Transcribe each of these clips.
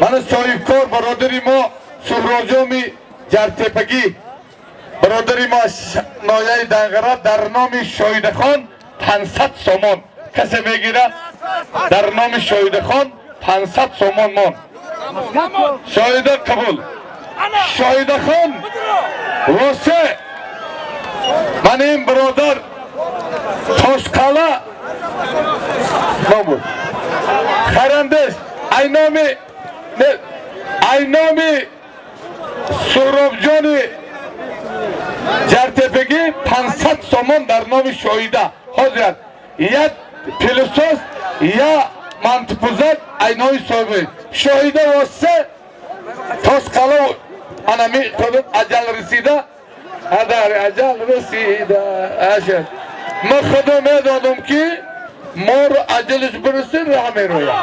Мана соҳибкор бародари мо Суҳроҷоми Ҷартепагӣ, бародари мо аз ноҳияи Данғара, дар номи Шоҳидахон 500 сомон касе мегирад? Дар номи Шоҳидахон 500 сомон мон. Шоҳида қабул. Шоҳидахон восе. Ман ин бародар Тошқала ном буд, Харандеш, ай номи ай номи Суҳробҷони Ҷартепагӣ 500 сомон дар номи Шоҳида. Ҳозир як пылесос я мантипузак ай номи соҳиби Шоҳида восе Тосқала. Анами аҷал расида, адар аҷал расида ашад. Ма худо медонам, ки моро аҷалиш бираси, роҳ мерояд.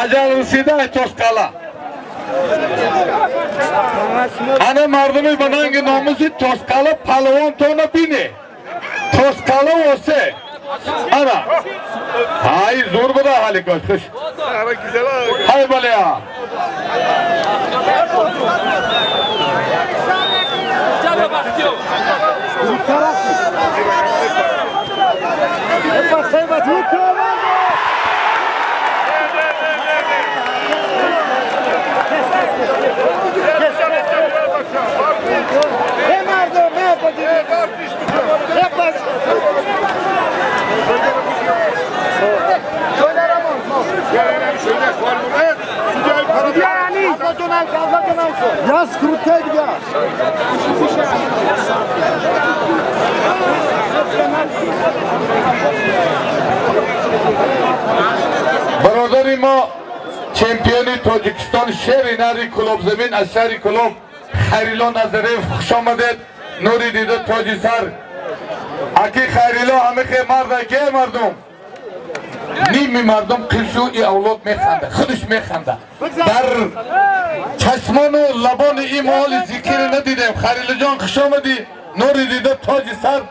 Аҷал расида ай Тосқала. Ана мардуми ба нанги номуси Тосқала палвонтона бине. Тосқала восе. Ана ҳай зур буда ҳаликош хуш ҳай балеа. Бародари мо, чемпиони Тоҷикистон, шери нари Кулобзамин аз шаҳри Кулоб, Хайрилло Назарев, хуш омадед. Нури дида, тоҷи сар. Аки Хайрилло ҳамихе марда ке мардум, ними мардум қилшу и авлод механда, худаш механда. Дар чашмону лабони ин моҳоли зикире надидем. Хайриллоҷон, хуш омадӣ. Нури дида, тоҷи сар.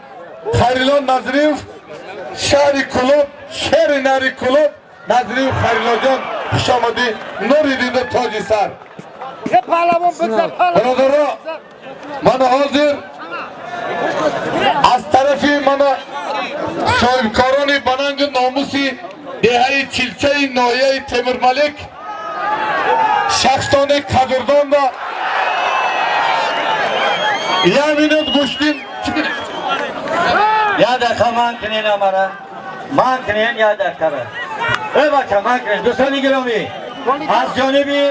Хайрилло Назриев, шаҳри Кулоб, шери нари Кулоб, Назриев Хайриллоҷон, хуш омадӣ. Нури дида, тоҷи сар. Бародаро, мана ҳозир аз тарафи мана соҳибкорони банангу номуси деҳаи Чилчаи ноҳияи Темурмалик шахсони қадрдонда як минут гӯштин. Як дақиқа ман кунен, амара ман кунен, як дақиқара. Э бача, ман кунен. Дӯстони гиромӣ, аз ҷониби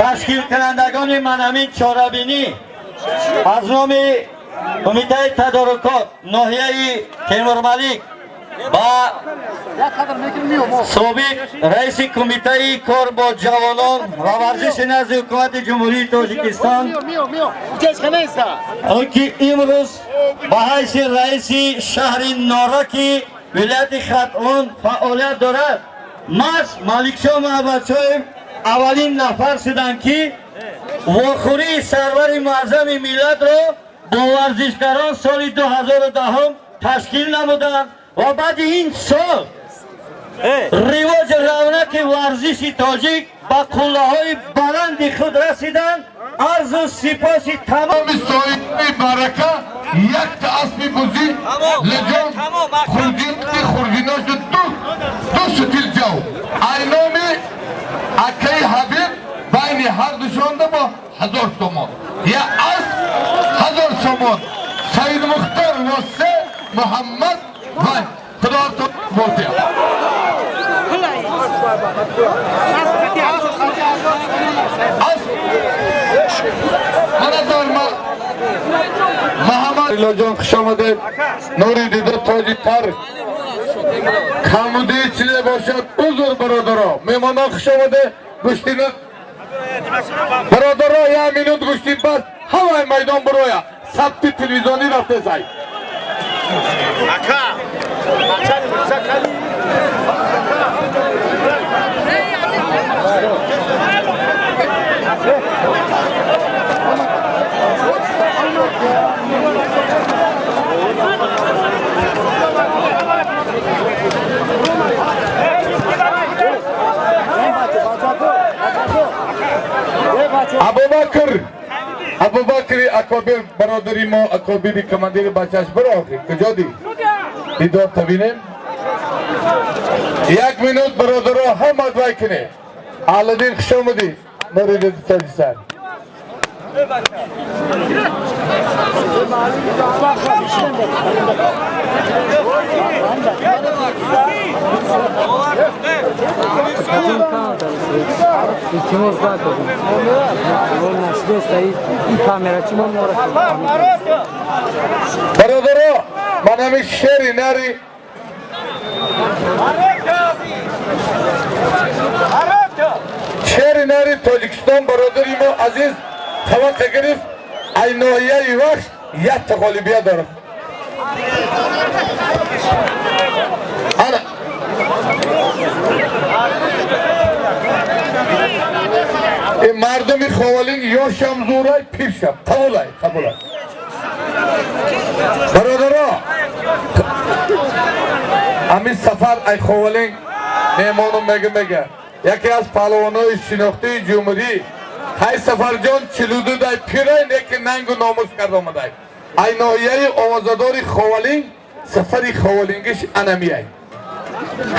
ташкилкунандагони манамин чорабинӣ, аз номи кумитаи тадорукот ноҳияи Темурмалик ба собиқ раиси кумитаи кор бо ҷавонон ва варзиши назди ҳукумати Ҷумҳурии Тоҷикистон, он ки имрӯз ба ҳайси раиси шаҳри Нораки вилояти Хатлон фаъолият дорад, маҳз Маликшоҳ Муҳаммадшоев аввалин нафар шуданд, ки вохӯрии сарвари муаззами миллатро бо варзишгарон соли 2010 ташкил намуданд ва баъди ин сол ривоҷи равнақи варзиши тоҷик ба қуллаҳои баланди худ расиданд. Арзу сипоси тамом. Номи соҳиби барака якта аспи бузӣ, лаҷом, хурҷин, хурҷиношу ду сутил ҷав ай номи акаи Ҳабиб, байни ҳар душонда бо 1000 сомон. Я асп, 1000 сомон. Саидмухтор восе Муҳаммад ва худо ботия. Асп мана дарма. Муҳаммад Илоҷон, хуш омадед. Нури дида, тоҷи тар. Камудии чизе бошад, узр. Бародаро, меҳмонон, хуш омаде. Гӯштина, бародаро, як минут гӯштин, бас ҳамаи майдон бироя, сабти телевизионӣ рафтесай. Ака, бачани мирза кали. Абубакри Акобир бародари мо, Акобири командири бачаш, биро охи, куҷо ди? Дидор табинем. Як минут, бародаро, ҳама вай кунед. Аҳлиддин, хуш омадӣ. Нури тоҷисар. Илтимос накардем. Нашидеста и камера чи мо мора. Бародаро, ман ҳамин шери нари шери нари Тоҷикистон, бародари мо азиз таваққа гирифт, ай ноҳияи Вахш якта ғолибият дорад. Ана мардуми Ховалинг ёшам зӯрай, пиршам қабулай, қабулай. Бародаро, ҳамин сафар ай Ховалинг меҳмону мега мега яке аз паҳлавонои шинохтии ҷумҳурӣ ҳай Сафарҷон 42 дай пирай, неки нангу номус кард омадай. Ай ноҳияи овозадори Ховалинг, сафари Ховалингиш анамияй.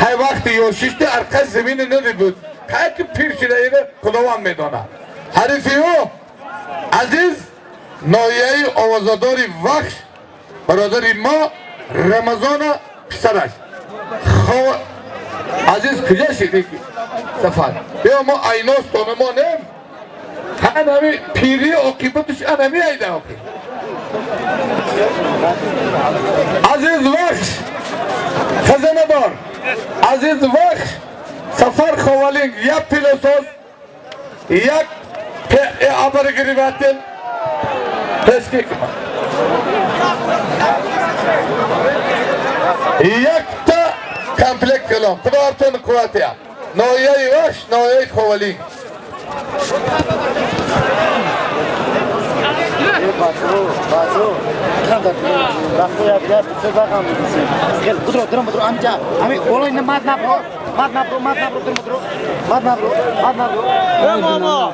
Ҳай вақти ёшишти арқаи замини надид буд. Кай ки пир шуда, ина Худованд медонад. Ҳарифи ӯ азиз ноҳияи овозадори Вахш, бародари мо Рамазона писараш. Азиз куҷа шиди сафар? Биё, мо айностона мо нем. Ҳанами пири оқибаташ анами айда оқи. Азиз Вахш хазинадор, азиз Вахш, сафар Ховалинг як пилосоз, як обогреватель пешки кунад. Якта комплект калом. Худо қувватия. Ноҳияи Вахш, ноҳияи Ховалинг. Мама.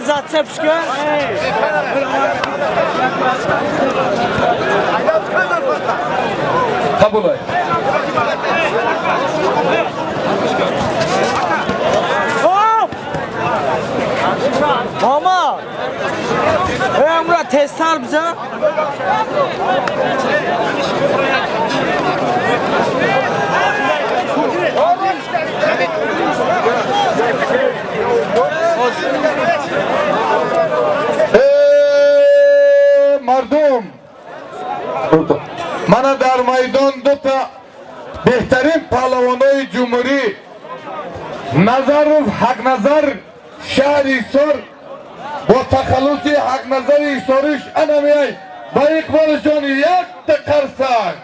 Зацепшка. Қабулай. Мама! Эй, амра тезтар бизан. Мардум, мана дар майдон дута беҳтарин паҳлавонои ҷумҳурӣ, Назаров Ҳақназар шаҳри Ҳисор бо тахаллуси Ҳақназари Ҳисориш анамияй, ба иқболишон якта қарсак.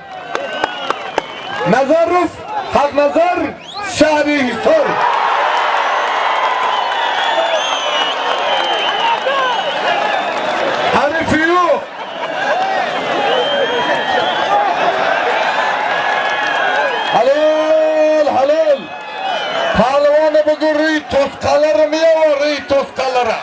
Назаров Ҳақназар, шаҳри Ҳисор. Ҳарифи ӯ ҳалол ҳалол паҳлавона бугӯ, рӯи тосқалара меовар, рӯи тосқалара.